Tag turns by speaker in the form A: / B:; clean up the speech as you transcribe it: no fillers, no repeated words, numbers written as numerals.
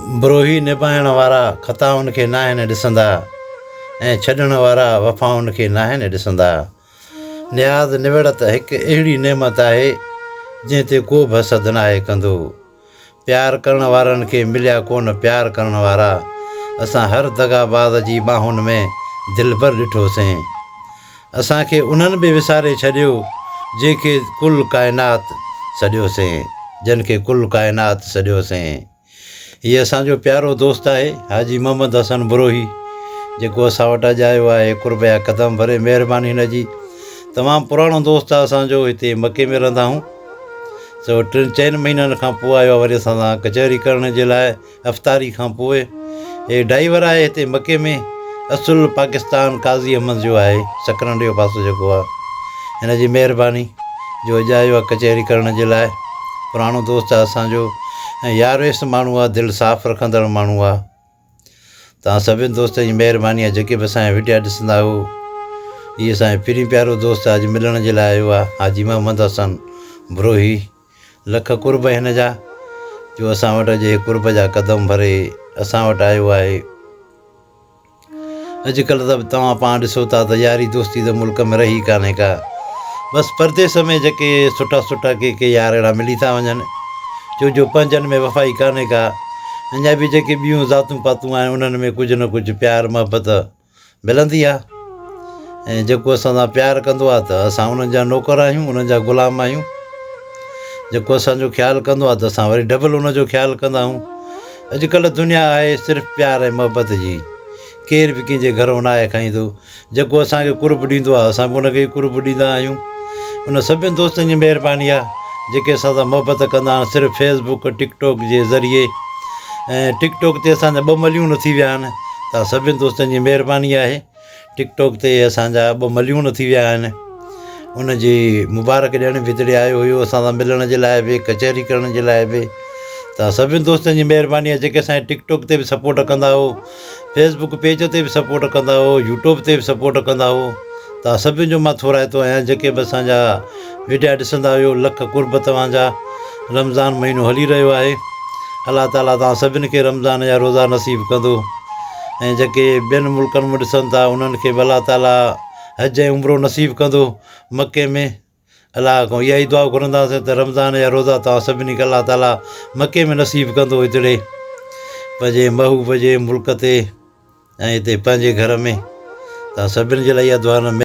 A: بروهي نڀائڻ وارا خطائن کي ناهن ڏسندا ۽ ڇڏڻ وارا وفائن کي ناهن ڏسندا. نياز نوڙت هڪ اهڙي نعمت آهي، جنهن تي ڪو به حسد ناهي ڪندو. پيار ڪرڻ وارن کي مليا ڪونه پيار ڪرڻ وارا، اسان هر دغاباز جي ٻانهن ۾ دلبر ڏٺوسين. اسان کي انهن به وساري ڇڏيو، جنهن کي ڪل ڪائنات سڏيوسين، جن کي ڪل ڪائنات سڏيوسين. هي اسان جو پيارو دوست آهي حاجي محمد حسن بروهي جيڪو اسان وٽ اڄ آيو آهي قرب جا قدم ڀري مهرباني هن جي تمام پراڻو دوست آهي اسان جو هتي مڪي ۾ رهندا آهيون سو ٽن چئن مهينن کان پوء آيو آهي وري اسان سان ڪچهري ڪرڻ جي لاء افطاري کان پوء هي ڊرائيور آهي هتي مڪي ۾ اصل پاڪستان قاضي احمد جو آهي سڪرنڊ جو پاسو جيڪو آهي هن جي مهرباني جو اڄ آيو آهي ڪچهري ڪرڻ جي لاء پراڻو دوست آهي اسان جو ۽ يار ويس ماڻهو آهي دل صاف رکندڙ ماڻهو آهي توهان سڀني دوستن جي مهرباني آهي جيڪي به اسان جا وڊيا ڏسندا آهيو هي اسان جو پرين پيارو دوست آهي اڄ ملڻ جي لاء آيو آهي حاجي محمد حسن بروهي لک قرب هن جا جو اسان وٽ اڄ هي قرب جا قدم ڀري اسان وٽ آيو آهي. اڄڪلهه ته توهان پاڻ ڏسو ٿا ته ياري دوستي ته ملڪ ۾ رهي ڪانهي ڪا. بس پرديس ۾ جيڪي سٺا سٺا ڪي ڪي يار اهڙا ملي ٿا وڃن ڇو جو پنهنجن ۾ وفائي ڪانهي ڪا. اڃا به جيڪي ٻيون ذاتون پاتون آهن انهن ۾ ڪجهه نه ڪجهه پيار محبت ملندي آ ۽ جيڪو اسان سان پيار ڪندو آ ته اسان انهن جا نوڪر آهيون انهن جا غلام آهيون جيڪو اسان جو خيال ڪندو آ ته اسان وري ڊبل ان جو خيال ڪندا آهيون اڄڪلهه دنيا آهي صرف پيار ۽ محبت جي ڪير به ڪنهن جي گهرو نه آهي کائيندو جيڪو اسان کي قرب ڏيندو آ اسان به ان کي قرب ڏيندا آهيون ان سڀني دوستن جي مهرباني آ جيڪي اسان سان محبت ڪندا آهن صرف فيس بڪ ٽڪ ٽاڪ جي ذريعي ۽ ٽڪ ٽاڪ تي اسان جا ٻه مليون ٿي ويا آهن توهان سڀني دوستن جي مهرباني آهي ٽڪ ٽاڪ تي اسان جا ٻه مليون ٿي ويا آهن ان جي مبارڪ ڏيڻ به هتڙي آيو هيو اسان سان ملڻ جي لاء به ڪچهري ڪرڻ جي لاء به توهان سڀني دوستن جي مهرباني آهي جيڪي اسان جي ٽڪ ٽاڪ تي به سپورٽ ڪندا هو فيس بڪ پيج تي به سپورٽ ڪندا هو يوٽيوب تي به سپورٽ ڪندا هو توهان سڀني جو مان ٿورائتو آهيان جيڪي به اسان جا وڊيا ڏسندا هيو لک قرب توهان جا رمضان مهينو هلي رهيو آهي الله تعالي توهان سڀني کي رمضان جا روزا نصيب ڪندو ۽ جيڪي ٻين ملڪن ۾ ڏسن ٿا انهن کي به الله تعالي حج ۽ عمرو نصيب ڪندو مڪي ۾ الله کان اها ئي دعا گهرنداسين ته رمضان جا روزا توهان سڀني کي الله تعالي مڪي ۾ نصيب ڪندو هتڙي پنهنجي محبوب جي ملڪ تي ۽ هتي پنهنجي گهر ۾ توهان سڀني جي لاء اها دعا.